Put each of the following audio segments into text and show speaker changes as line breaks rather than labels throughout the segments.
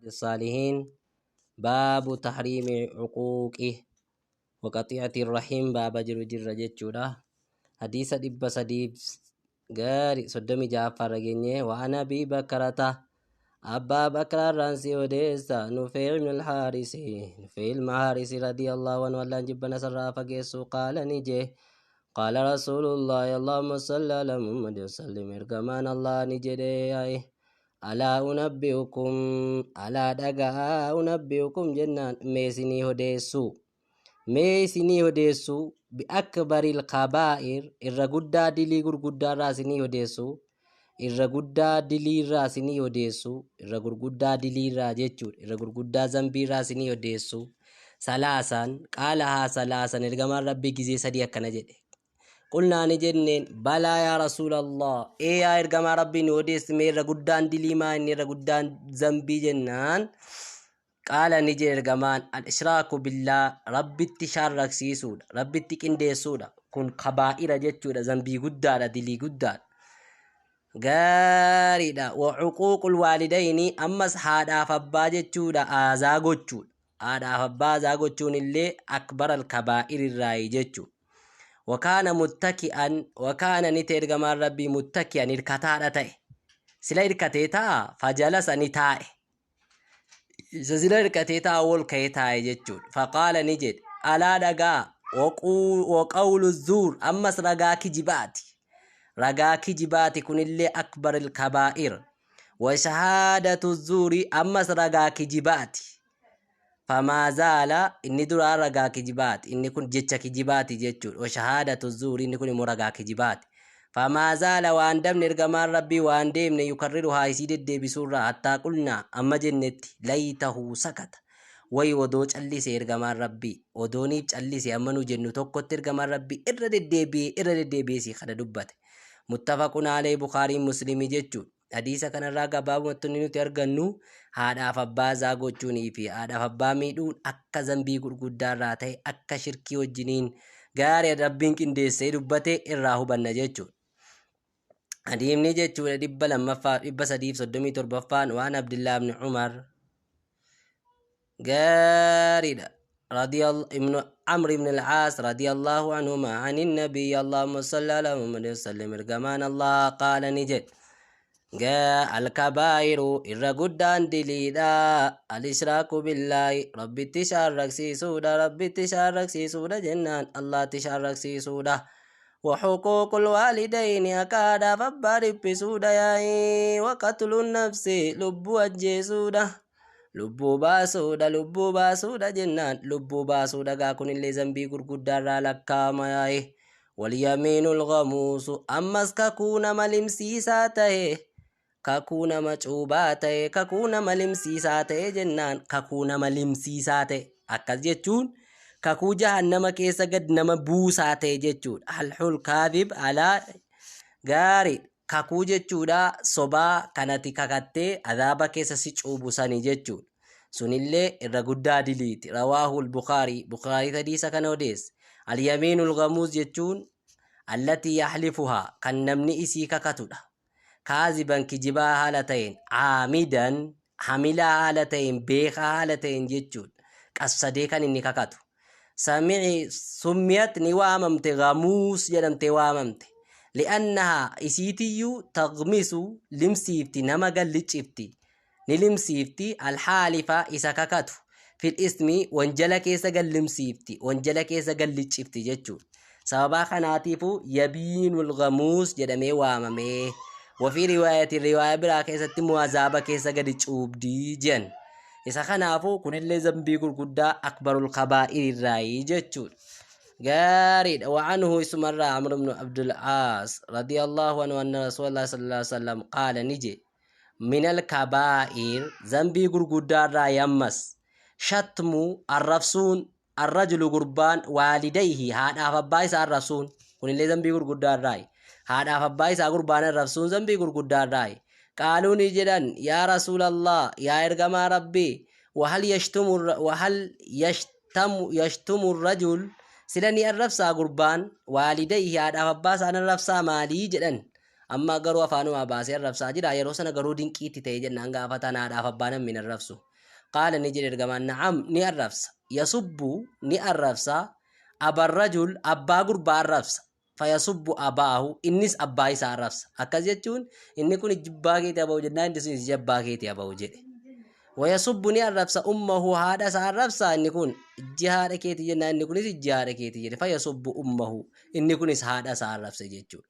الصالحين باب تحريم عقوق وقطيعة الرحم باب جر جر جتشورا حديث دب سديب غاري صدمي جعفر رجيني وعن أبي بكرة أبا بكر الرانسي وديسا نفيع بن الحارث نفيع المحارث رضي الله عنه والله جبنا سرا فقيسو قال نجي قال رسول الله اللهم صل على محمد وسلم إرجمان الله نجري ألا أنبئكم ألا دقا أنبئكم جنان ميسني هديسو ميسني هديسو بأكبر الكبائر إرغدا دلي غرغدا راسني هديسو irra guddaa dilii irraa isinii odeessu irra gurguddaa dilii irraa jechuudha irra gurguddaa zambii irraa isinii odeessu salaasan qaala haa salaasan ergamaan rabbii gizee sadii akkana jedhe qulnaa ni jenneen balaa yaa rasuulallah ee yaa ergamaa rabbii nu odeessi mee irra guddaan dilii maa inni irra guddaan zambii jennaan qaala ni jedhe ergamaan al-ishraaku billaa rabbitti shaarraksiisuudha rabbitti qindeessuudha kun kabaa'ira jechuudha zambii guddaadha dilii guddaadha gaariidha wacuquuqul waalidayni ammas haadhaaf abbaa jechuudha aazaa gochuudha haadhaaf abbaa aazaa gochuun illee akbar alkabaa'ir irraayi jechuudha wakaana muttaki'an wakaana ni ta'e ergamaan rabbii muttaki'an hirkataadha ta'e sila hirkatee ta'a fajalasa ni taa'e isa sila hirkatee ta'a wol ka'ee taa'e jechuudha faqaala ni jedhe alaa dhagaa waqawlu zuur ammas ragaa kijibaati ragaa kijibaati kunillee akbar alkabaa'ir washahaadatu zuuri ammas ragaa kijibaati famaa zaala inni duraa ragaa kijibaati inni kun jecha kijibaati jechuudha washahaadatu zuuri inni kun immoo ragaa kijibaati famaa zaala waan dabne ergamaan rabbii waan deemne yukarriru haa isii deddeebisuurraa hattaa qulnaa amma jennetti laytahu sakata way odoo callise ergamaan rabbii odooniif callise amma nu jennu tokkotti ergamaan rabbii irra deddeebi'ee irra deddeebi'ee sii kana dubbate muttafaqun alee bukaarii muslimii jechuudha hadiisa kanarraa gabaabumatti inni nuti argannu haadhaaf abbaa isaa gochuunii fi haadhaaf abbaa miidhuun akka zambii gurguddaarraa ta'e akka shirkii wajjiniin gaarii rabbiin qindeessee dubbate irraa hubanna jechuudha. Hadiisni jechuudha dhibba lammaffaa 337ffaan waan Abdillaa ibn Umar gaariidha. رضي الله ابن عمرو بن العاص رضي الله عنهما عن النبي اللهم صل على محمد وسلم ارجمان الله قال نجد جاء الكبائر إر قدان دليدا الإشراك بالله ربي تشارك سيسودا ربي تشارك سيسودا جنان الله تشارك سيسودا وحقوق الوالدين أكادا فبارك بسودا ياي وقتل النفس لب أجيسودا lubbuu baasuudha lubbuu baasuudha jennaan lubbuu baasuudha gaa kunillee zambii gurguddaarraa lakkaa'ama yaa'e walyamiinul ghamuusu ammas kakuu nama limsiisaa ta'e kakuu nama cuubaa ta'e kakuu nama limsiisaa ta'e jennaan kakuu nama limsiisaa ta'e akkas jechuun kakuu jahannama keessa gad nama buusaa ta'e jechuudha alhul kaadhib alaa gaarii kakuu jechuudha sobaa kanati kakattee adaaba keessa si cuubu sani jechuudha sunillee irra guddaa diliiti rawaahul bukaarii bukaarii hadiisa kana odeesse alyamiinul ghamuus jechuun allatii yaxlifuhaa kan namni isii kakatudha kaaziban kijibaa haala ta'een caamidan hamilaa haala ta'een beekaa haala ta'een jechuudha qassadee kan inni kakatu samici summiyat ni waamamte ghamuus jedhamte waamamte li'annahaa isiitiyyuu taqmisu limsiifti nama galliccifti ni limsiifti alhaalifa isa kakatu fil ismi wanjala keessa gallimsiifti wanjala keessa galliccifti jechuudha sababaa kanaatiifu yabiinul ghamuus jedhamee waamame wafii riwaayati riwaaya biraa keessatti mu'azaaba keessa gadi cuubdii jedhan isa kanaafu kunillee zambii gurguddaa akbarul kabaa'ir irraayii jechuudha gaariidha وعنه اسمر عمرو بن عبد العاص رضي الله عنه أن رسول الله صلى الله عليه وسلم قال نجي من الكبائر ذنبي غرغدار يمس شتم الرفسون الرجل قربان والديه هذا فبايس الرسول كن اللي ذنبي غرغدار راي هذا فبايس قربان الرفسون ذنبي غرغدار راي قالوا نجدن يا رسول الله يا إرجما ربي وهل يشتم وهل يشتم الرجل سلني الرفسا قربان والديه هذا فباس أنا الرفسا مالي جدن amma garuu afaanumaa baasee arrabsaa jira yeroo sana garuu dinqiitti ta'e jennaan gaafataan haadhaaf abbaan min arrabsu Qaala ni jedhe ergamaan, na'am, ni arrabsa. Yasubbu ni arrabsa, abarrajul abbaa gurbaa arrabsa, fayasubbu abaahu innis abbaa isaa arrabsa. Akkas jechuun inni kun jibbaa keetii abahu jennaan inni sun ija abbaa keetii abahu jedhe. Wayasubbu ni arrabsa, ummahu haadha isaa arrabsa. Inni kun ijji haadha keetii jennaan inni kunis ijji haadha keetii jedhe. Fayasubbu ummahu inni kunis haadha isaa arrabsa jechuudha.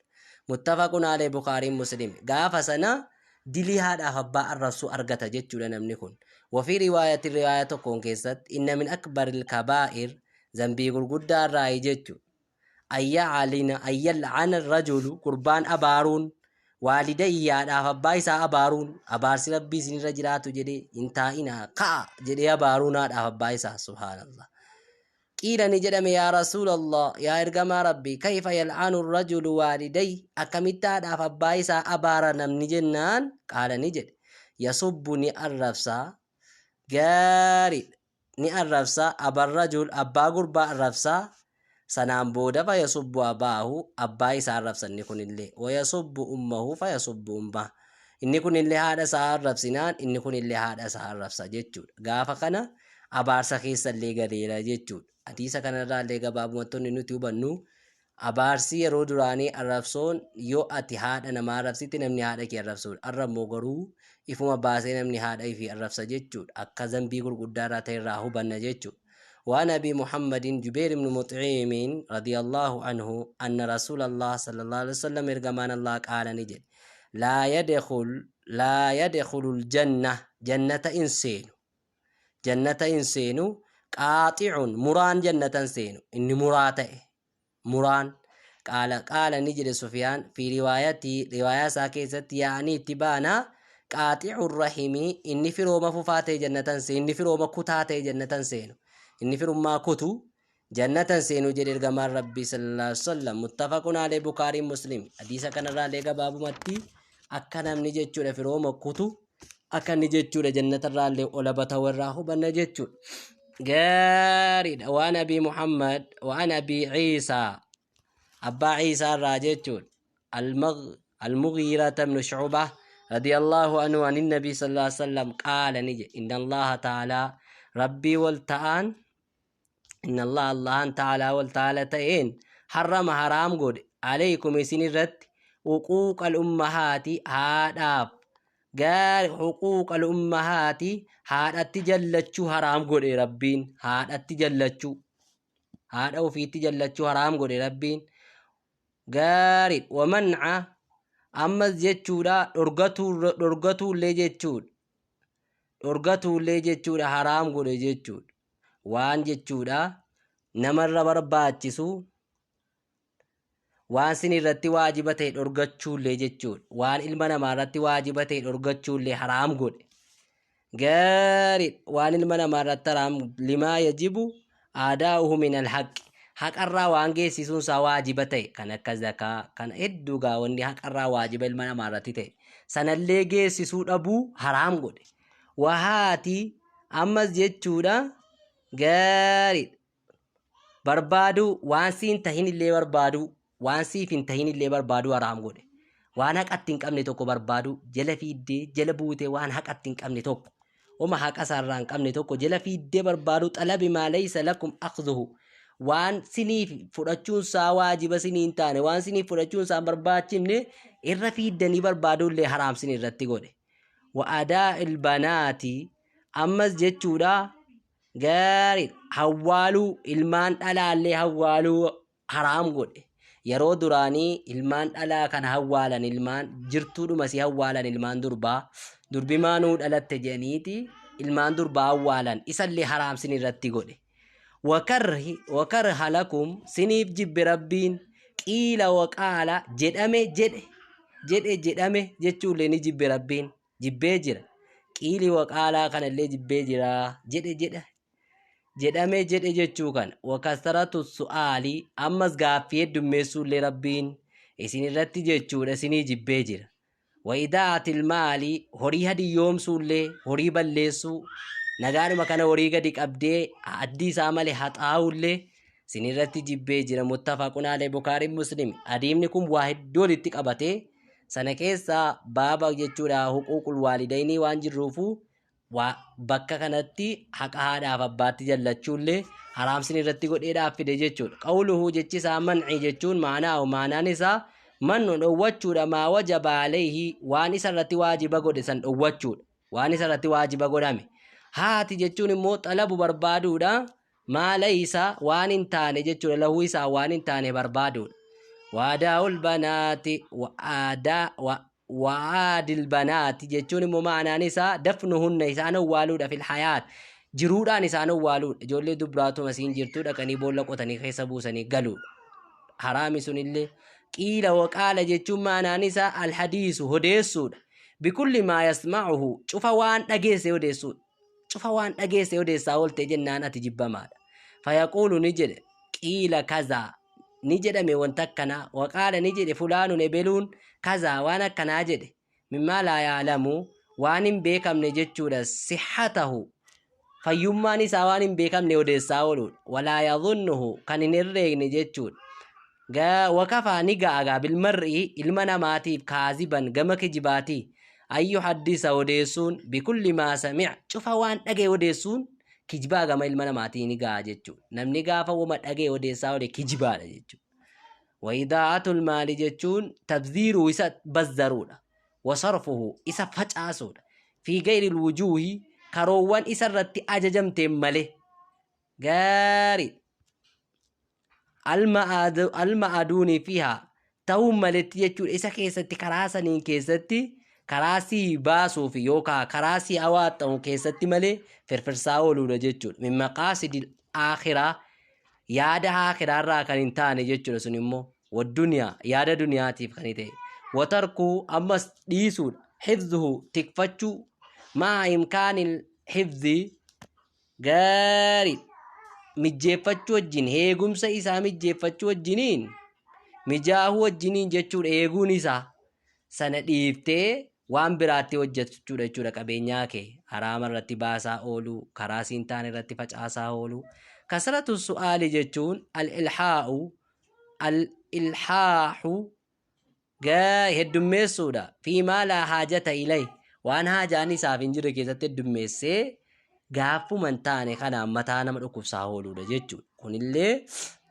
Muttafaqun alee, Bukaariin Muslim. Gaafa sana dilii haadhaaf abbaa arrabsuu argata jechuudha namni kun. Wafii riwaayatin, riwaayaa tokkoon keessatti, inna min akbaril kabaa'ir, zambii gurguddaa irraayi jechuudha, ayya'alina ayyal'ana rajulu gurbaan abaaruun, waalidayhi haadhaaf abbaa isaa abaaruun, abaarsi rabbii isinirra jiraatu jedhee, hin taa'inaa ka'a jedhee abaaruun haadhaaf abbaa isaa. Subhaanallah. Qiila ni jedhame, yaa rasuulallah, yaa ergamaa rabbii, kayfa yal'anu rajulu waaliday, akkamitti haadhaaf abbaa isaa abaara namni jennaan, qaala ni jedhe, yasubbu ni arrabsa, gaarii ni arrabsa, abarrajul abbaa gurbaa arrabsa. Sanaan booda fayasubbu abaahu abbaa isaa arrabsa inni kunillee, wayasubbu ummahu fayasubbu ummah inni kunillee haadha isaa arrabsinaan inni kunillee haadha isaa arrabsa jechuudha. Gaafa kana abaarsa keessallee galeera jechuudha. Hadiisa kanarraallee gabaabumatti nuti hubannu, abaarsi yeroo duraanii arrabsoon yoo ati haadha namaa arrabsitti namni haadha kee arrabsuudha. Har'a immoo garuu ifuma baasee namni haadha ifii arrabsa jechuudha. Akka zambii gurguddaa irraa ta'e irraa hubanna jechuudha. وعن أبي محمد جبير بن مطعم رضي الله عنه أن رسول الله صلى الله عليه وسلم، إرجمان الله، قال نجد، لا يدخل الجنة جنة إنسان جنة إنسان قاطع مران جنة سين إني مراته muraan. قال ni jedhe سفيان في روايتي رواية isaa keessatti، يعني itti baana، قاطع الرحم inni firooma fufaa ta'e jannatan seenu, inni firooma kutaa ta'e jannatan seenu, inni firummaa kutu jannatan seenu jedhe ergamaan rabbii صلى الله عليه وسلم. متفق عليه، Bukaarii Muslim. Hadiisa kanarraallee gabaabumatti akka namni jechuudha firooma kutu akka inni jechuudha jannatarraallee ola bata'u irraa hubanna jechuudha. Gaariidha. وعن أبي محمد وعن أبي عيسى abbaa ciisaa irraa jechuudha المغيرة بن شعبة رضي الله عنه عن النبي صلى الله عليه وسلم قال نجي، إن الله تعالى ربي والتعان، إن الله الله تعالى والتعالى تئين، حرم حرام قد عليكم إسن الرد حقوق الأمهات هاداب gaari حقوق الأمهات haadhatti jallachuu haraam godhe rabbiin. Haadhatti jallachuu, haadha ofiitti jallachuu haraam godhe rabbiin. Gaari. ومنع ammas jechuudha dhorgatuullee jechuudha, dhorgatuullee jechuudha haraam godhe jechuudha. Waan jechuudha namarra barbaachisu, waan sin irratti waajiba ta'e dhorgachuullee jechuudha, waan ilma namaa irratti waajiba ta'e dhorgachuullee haraam godhe. Gaari. Waan ilma namaa irratti haraam، لما يجب أداؤه من الحق haqarraa waan geessisuun isaa waajiba ta'e kan akka zakaa kan hedduu gaa, wanni haqarraa waajiba ilma namaa irratti ta'e sanallee geessisuu dhabuu haraam godhe. Wahaati ammas jechuudha gaari barbaaduu, waan siin tahin illee barbaaduu, waan siif hin tahin illee barbaaduu haraam godhe. Waan haqatti hin qabne tokko barbaaduu, jala fiiddee jala buutee waan haqatti hin qabne tokko, oma haqa isaarraa hin qabne tokko jala fiiddee barbaaduu. طلب ما ليس لكم أخذه waan siniif fudhachuun isaa waajiba sinii hin taane, waan siniif fudhachuun isaa hin barbaachifne irra fiiddanii barbaaduu illee haraam sin irratti godhe. وأداء البنات ammas jechuudha gaarii hawwaaluu, ilmaan dhalaallee hawwaaluu haraam godhe. Yeroo duraanii ilmaan dhalaa kana hawwaalan, ilmaan jirtuudhuma si hawwaalan, ilmaan durbaa durbi maanuu dhalatte jedhaniiti ilmaan durbaa hawwaalan, isallee haraam sin irratti godhe. وكره لكم siniif jibbe rabbiin، قيل وقال jedhame jedhe jedhe jedhame jechuullee ni jibbe rabbiin, jibbee jira. قيل وقال kanallee jibbee jira, jedhe jedha jedhame jedhe jechuu kana. وكثرة السؤال ammas gaaffii heddummeessuullee rabbiin isin irratti jechuudha isinii jibbee jira. وإضاعة المال horii hadiyyoomsuullee, horii balleessuu, nagaadhuma kana horii gadi qabdee addii isaa malee haxaa'ullee isin irratti jibbee jira. متفق عليه، Bukaarii Muslim. Hadiisni kun waa hedduu walitti qabatee sana keessaa baaba jechuudha حقوق الوالدين waan jirruufu. Waa bakka kanatti haqa haadhaaf abbaatti jallachuullee haraamsin irratti godheedhaaf fide jechuudha. Qawluhu jechi isaa man'ii jechuun maanaahu maanaan isaa mannu dhowwachuudha maa wajaba alayhi waan isa irratti waajiba godhe san dhowwachuudha. Waan isa irratti waajiba godhame. Haati jechuun immoo xalabu barbaaduudha. Maa laysa waan hin taane jechuudha. Lahuu isaa waan hin taane barbaaduudha. Waadaa'ul banaati waadaa wa'aadil banaati jechuun immoo ma'anaan isaa dafnuhunna isaan owwaaluudha fil hayaat jiruudhaan isaan owwaaluudha. Ijoollee dubraatuma siin jirtuu dhaqanii boolla qotanii keessa buusanii galuudha. Haraami sunillee qiila waqaala jechuun ma'anaan isaa alhadiisu odeessuudha. Bikulli maa yasma'uhu cufa waan dhageesse odeessuudha. Cufa waan dhageesse odeessaa oolte jennaan ati jibbamaadha. Fayaquulu ni jedhe qiila kazaa ni jedhame wanta akkanaa waqaala ni jedhe fulaanun ebeluun kazaa waan akkanaa jedhe mimmaa laa yaalamu waan hin beekamne jechuudha sihhatahu fayyummaan isaa waan hin beekamne odeessaa ooluudha walaa yadhunnuhu kan hin herreegne jechuudha. Wakafaa ni ga'a gaa bilmar'i ilma namaatiif kaaziban gama kijibaatii ayyu haddisa odeessuun bikulli maa sami'a cufa waan dhagaye odeessuun kijibaa gama ilma namaatii ni ga'a jechuudha. Namni gaafa wama dhagaye odeessaa oole kijibaadha jechuudha. Wayidaa'atul maali jechuun tabziiruu isa bazzaruudha. Wasarfuhu isa facaasuudha. Fi gayril wujuuhi karoowwan isa irratti ajajamteen malee. Gaarii. Alma'aduuni fiha ta'uun maletti jechuudha isa keessatti karaa saniin keessatti karaa sii baasuuf yookaan karaa sii awaaxxamu keessatti malee firfirsaa ooluudha jechuudha. Min maqaasidil aakhiraa yaada aakhiraarraa kan hin taane jechuudha sun immoo wadduniyaa yaada duniyaatiif kan ta'e. Watarkuu ammas dhiisuudha. Hifzuhu tikfachuu maa imkaanil hifzi Gaarii mijjeeffachuu wajjin eegumsa isaa mijjeeffachuu wajjiniin mijaahuu wajjiniin jechuudha eeguun isaa sana dhiiftee waan biraatti hojjechuudha jechuudha qabeenyaa kee haraama irratti baasaa ooluu karaa siin taane irratti facaasaa ooluu kasratu su'aali jechuun al-ilhaa'u al-ilhaahu Heddummeessuudha. Fi maa laa haajata ilay waan haajaan isaaf hin jirre keessatti heddummeessee gaaffuma hin taane kanaan mataa nama dhukkubsaa ooluudha jechuudha. Kunillee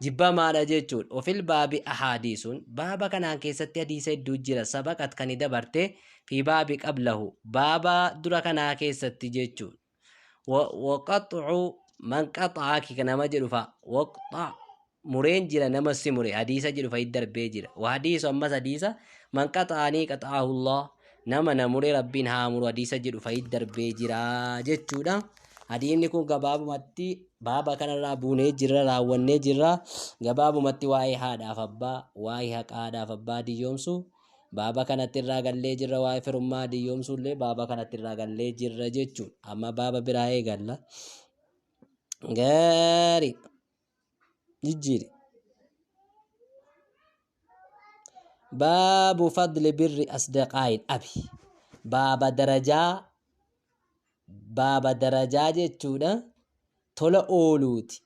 jibbamaadha jechuudha. Ofil baabi ahaadiisuun baaba kanaan keessatti hadiisa hedduu jira. Sabaqat kan dabarte fi baabi qablahu baaba dura kanaa keessatti jechuudha. Waqaxcu man qaxaaki nama jedhu fa'a. Waqxa mureen jira nama si mure hadiisa jedhu fa'i darbee jira. Wa hadiisu ammas hadiisa man qaxaanii qaxaahullah nama na mure rabbiin haa muru hadiisa jedhu fa'i darbee jira jechuudha. Hadiisni kun gabaabumatti baaba kanarraa buunee jirra raawwannee jirra. Gabaabumatti waa'ee haadhaaf abbaa waa'ee haqa haadhaaf abbaa diyyoomsu Baaba kanatti irraa gallee jirra waa'ee firummaa adiyyoomsuu illee baaba kanatti irraa gallee jirra jechuudha. Amma baaba biraa eegalla. Gaarii. Jijjiiri. Baabu fadli birri asdaqaa'il abi. Baaba darajaa baaba darajaa jechuudha. Tola ooluuti.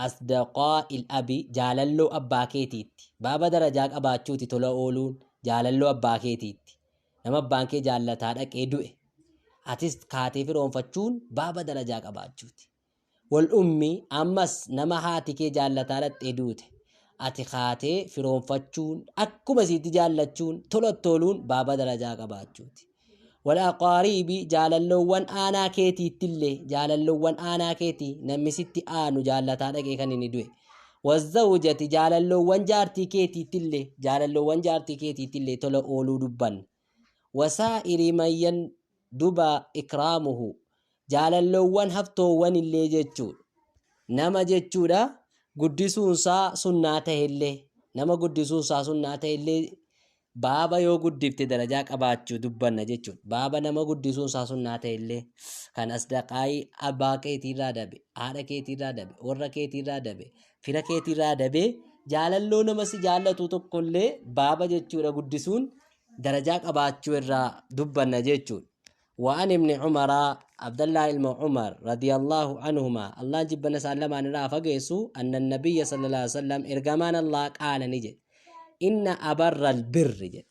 Asdaqaa'il abi jaalalloo abbaa keetiitti. Baaba darajaa qabaachuuti tola ooluun jaalalloo abbaa keetiitti. Nama abbaan kee jaallataa dhaqee du'e. Atis kaatee firoonfachuun baaba darajaa qabaachuuti. Wal ummi ammas nama haati kee jaallataa dhaqxee duute. Ati kaatee firoonfachuun akkuma isiitti jaallachuun tola ooluun baaba darajaa qabaachuuti. Wal aqaariibi jaalalloowwan aanaa keetiittillee jaalalloowwan aanaa keetii namni sitti aanu jaallataa dhaqee kan inni du'e. Wazzawjati jaalalloowwan jaartii keetiittillee jaalalloowwan jaartii keetiittillee tola ooluu dubbanna. Wasaa'iri mayyan duba ikraamuhu jaalalloowwan haftoowwan illee jechuudha. Nama jechuudha guddisuunsaa sunnaa ta'ellee nama guddisuunsaa sunnaa ta'ellee Baaba yoo guddifte darajaa qabaachuu dubbanna jechuudha. Baaba nama guddisuun isaa sunnaa ta'e illee kan asdaqaayii abbaa keetiirraa dabe, haadha keetiirraa dabe, warra keetiirraa dabe, fira keetiirraa dabe jaalalloo nama si jaallatu tokkollee baaba jechuudha guddisuun darajaa qabaachuu irraa dubbanna jechuudha. وعن ابن عمر عبد الله ilma عمر رضي الله عنهما الله جبنا سلمان irraa fageessu أن النبي صلى الله عليه وسلم ergamaan Allah qaala ni jedhe inna abarral birri jedhe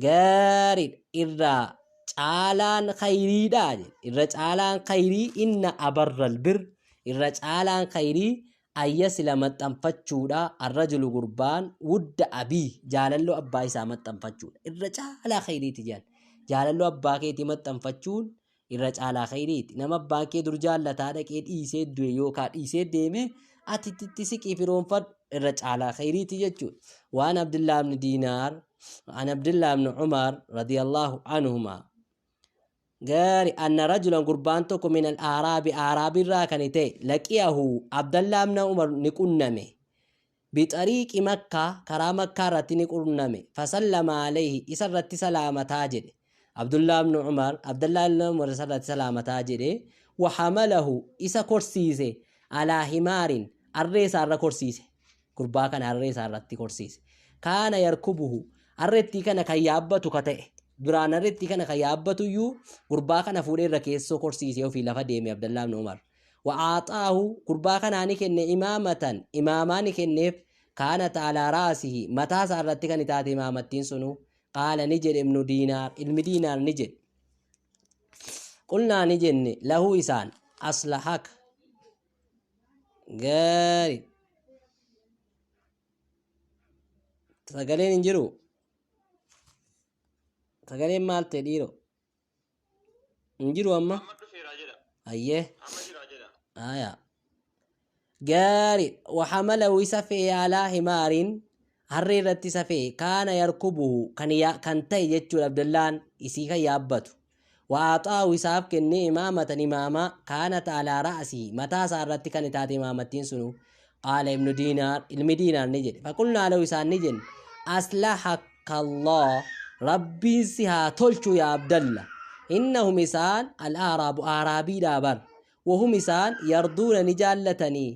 gaariidha irraa Caalaan khayriidha jedhe. Irra caalaan khayrii inna abarral bir, irra caalaan khayrii ayya sila maxxanfachuudha. Arrajulu gurbaan wudda abii, jaalalloo abbaa isaa maxxanfachuudha. Irra caalaa khayriiti jedhan. Jaalalloo abbaa keetii maxxanfachuun irra caalaa khayriiti. Nama abbaan kee dur jaallataa dhaqee dhiisee du'e yookaan dhiisee deeme ati itti siqii firoonfadhu, irra caalaa khayriiti jechuudha. Waan Abdullah ibn Diinaar an Abdullah ibn Umar radiyallahu anhuma gaari anna rajulan, gurbaan tokko, min al-aaraabi, aaraabiirraa kan ta'e, laqiyahu Abdallah ibn Umar, ni qunname, bixariiqi Makkaa, karaa Makkaa irratti ni qunname. Fasallama alayhi, isa irratti salaamataa jedhe. Abdullah ibn Umar, Abdullah ibn Umar isa irratti salaamataa jedhe. Wahamalahu, isa korsiise, alaa himaarin, harree isaa irra korsiise. Gurbaa kana harree isaa irratti korsiise. Kaana yarkubuhu, harreettii kana kan yaabbatu ka ta'e duraan, harreettii kana kan yaabbatu iyyuu gurbaa kana fuudhee irra keessoo korsiisee ofii lafa deeme Abdallah ibn Umar. Wa'aaxaahu, gurbaa kanaa ni kenne, imaamatan, imaamaa ni kenneef, kaanat alaa raasihi, mataa isaa irratti kan taate imaamattiin sunu. Qaala, ni jedhe, ibnu Diinaar, ilmi Diinaar ni jedhe, qulnaa, ni jenne, lahu isaan, aslahaka gaari. Sagaleen hin jiru. Sagaleen maal ta'e dhiiro? Hin jiru amma.
Amma dhufeera jedha.
Ayyee.
Amma jira jedha.
Aya. Gaari. Waxamalahu, isa fe'e, alaa himaariin, harree irratti isa fe'e, kaana yarkubuhu, kan ta'e jechuudha, Abdallaan isii kan yaabbatu. Wa'aaxaahu, isaaf kenne, imaamatan, imaamaa, kaanat alaa ra'sii, mataa isaa irratti kan taate imaamattiin sunu. Qaala ibnu Diinaar, ilmi Diinaar ni jedhe, faqulnaa lahu, isaan ni jenne, aslahaka Allah, Rabbiin si haa tolchu yaa Abdalla. Innahum, isaan, al-aaraabu, aaraabiidhaa bar, wahum, isaan, yarduuna, ni jaallatanii,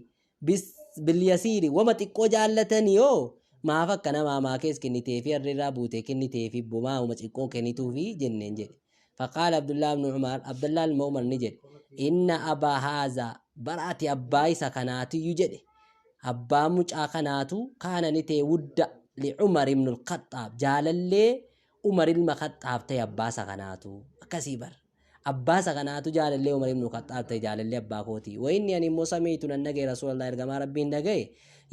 bilyasiiri, wama xiqqoo jaallatanii. Yoo maaf akka namaa maa kees kenniteefi, harreerraa buutee kenniteefi, bomaa wama xiqqoo kennituufi jenneen jedhe. Faqaala Abdullah ibn Umar, Abdullah ilma Umar ni jedhe, inna abaa haazaa, bara ati abbaa isa kanaatiyyu jedhe, abbaa mucaa kanaatu, kaana, ni ta'e, wudda li Umar ibn al-Khaxxaab, jaalallee Umar ilma Khaxxaab ta'e abbaa isa kanaatu. Akkasii bar, abbaa isa kanaatu jaalallee Umar ibn Khaxxaab ta'e, jaalallee abbaa kooti. Wa inni, ani immoo, samiitu, nan dhagaye, Rasuulallah, ergamaa Rabbiin dhagaye,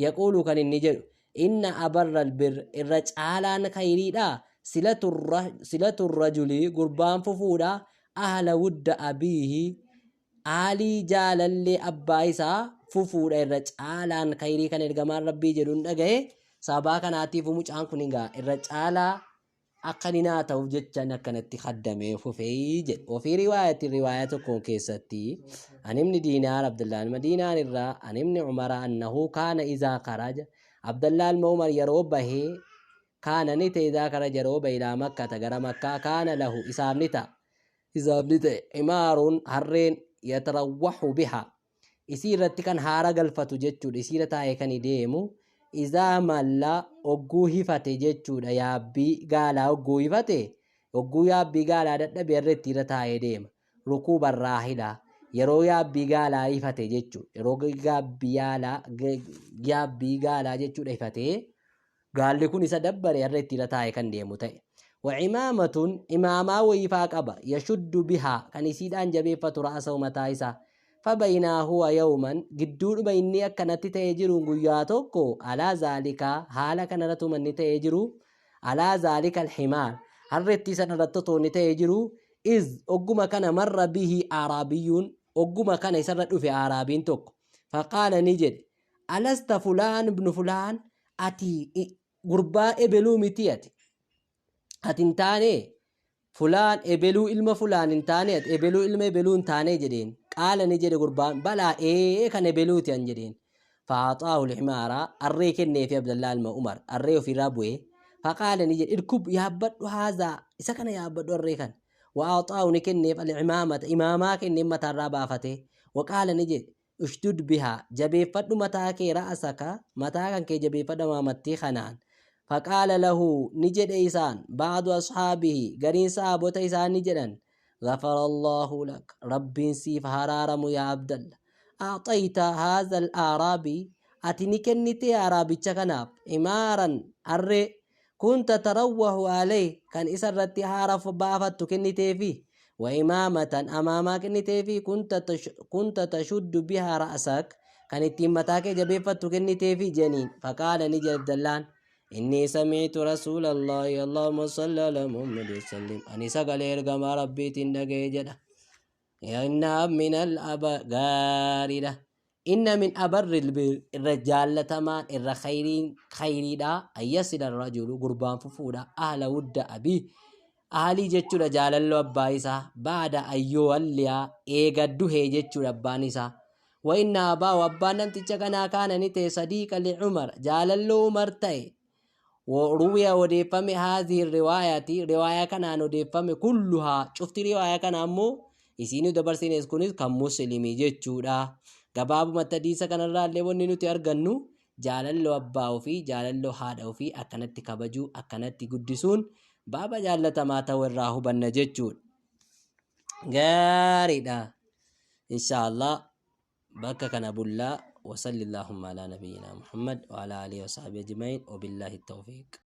yaquulu, kan inni jedhu, inna abarra albir, irra caalaan khayriidha, silatu rajuli, gurbaan fufuudha, ahla wudda abiihi, aalii jaalallee abbaa isaa fufuudha irra caalaan khayrii, kan ergamaan Rabbii jedhuun dhagaye. Sababaa kanaatiif mucaan kun egaa irra caalaa akka inni naa ta'uuf jechaan akkanatti kaddamee fufee jedhe. Ofii riwaayatiin, riwaayaa tokkoon keessatti, an ibni Diinaar, Abdullah ilma Diinaar irraa, an ibni Umara annahu kaana izaa kharaja, Abdullah ilma Umar yeroo bahee, kaana ni ta'e, izaa kharaja, yeroo bahe, ilaa Makkata, gara Makkaa, kaana lahu, isaaf ni ta'a, isaaf ni ta'e, himaarun, harreen, yatarawwahu biha, isii irratti kan haara galfatu jechuudha, isiirra taa'ee kan deemu. Izaa malla, ogguu hifate jechuudha, yaabbii gaalaa ogguu hifate, ogguu yaabbii gaalaa dadhabe, irra irra taa'ee deema. Rukuuba raahila, yeroo yaabbii gaalaa hifate jechuudha, yeroo yaabbii gaalaa jechuudha hifatee gaalli kun isa dabbare, irra itti irra taa'ee kan deemu ta'e. Wacimaamatun, imaamaa wayiifaa qaba, yashuddu bihaa, kan isiidhaan jabeeffatu, ra'asahu, mataa isaa. Fabaynaa huwa yawman, gidduudhuma inni akkanatti ta'ee jiruun guyyaa tokko, alaa zaalika, haala kanarratti inni ta'ee jiru, alaa zaalika alhimaar, harrettii sana irratti otoo inni ta'ee jiru, iz, ogguma kana, marra bihi aaraabiyyuun, ogguma kana isarra dhufe aaraabiin tokko. Faqaala, ni jedhe, alasta fulaan ibnu fulaan? Ati gurbaa ebeluu miti? Ati hin taane fulaan ebeluu ilma fulaan hin taane? Ati ebeluu ilma ebeluu hin taane? jedheen. Qaala, ni jedhe gurbaan, balaa, ee, kan ebeluuti an jedheen. Fa'aaxaahu lximaara, harree kenneefi Abdallaa ilma Umar harree ofirraa bu'ee. Faqaala, ni jedhe, irkub, yaabbadhu, haazaa, isa kana yaabbadhu, harree kana. Wa'aaxaahu, ni kenneef, alcimaamata, imaamaa kenneef mataarraa baafatee. Waqaala, ni jedhe, ushdud bihaa, jabeeffadhu mataa kee, ra'asaka, mataa kan kee jabeeffadhu amaamattii kanaan. Faqaala lahu, ni jedhe isaan, ba'du ashaabihi, gariin sahaabota isaa ni jedhan, غفر الله لك، ربين سيف هرارم يا عبد الله، أعطيت هذا الأعرابي، ati ni kennite araabicha kanaaf, himaaran, harree. Kunta tarawwahu alayhi, kan isa irratti haara baafattu kenniteefi. Wa imaamatan, amaamaa kenniteefi. Kunta tashuddu bihaa ra'sak, kan ittiin mataa kee jabeeffattu kenniteefi jeniin. Faqaala, ni jedhe Abdallaan: Inni sami'tu rasuulallahi, allahumma salli ala Muhammad wasallim, ani sagalee ergamaa Rabbiitiin dhagaye jedha. Inna min al aba gaariidha. Inna min abarri albir, irra jaallatamaan, irra khayriin khayriidha, an yasila rajulu, gurbaan fufuudha, ahla wudda abii, ahalii jechuudha, jaalalloo abbaa isaa, baada an yuwalliya, eega duhee jechuudha abbaan isaa. Wa inna abaahu, abbaan namticha kanaa, kaana, ni ta'e, sadiiqa li Umar, jaalalloo Umar ta'e. Ruwiya, odeeffame, haadhihi riwaayati, riwaayaa kanaan odeeffame, kulluhaa, cufti riwaayaa kana ammoo isiin dabarsines kunis kan Muslimii jechuudha. Gabaabumatti hadiisa kanarraa illee wanni nuti argannu jaalalloo abbaa ofii, jaalalloo haadha ofii akkanatti kabajuu, akkanatti guddisuun baaba jaallatamaa ta'uu irraa hubanna jechuudha. Gaariidha. Inshaallah bakka kana bullaa. Wasalli allahumma ala nabiyyina Muhammad wa ala alihi wa sahbihi ajma'in, wabillahi tawfiiq.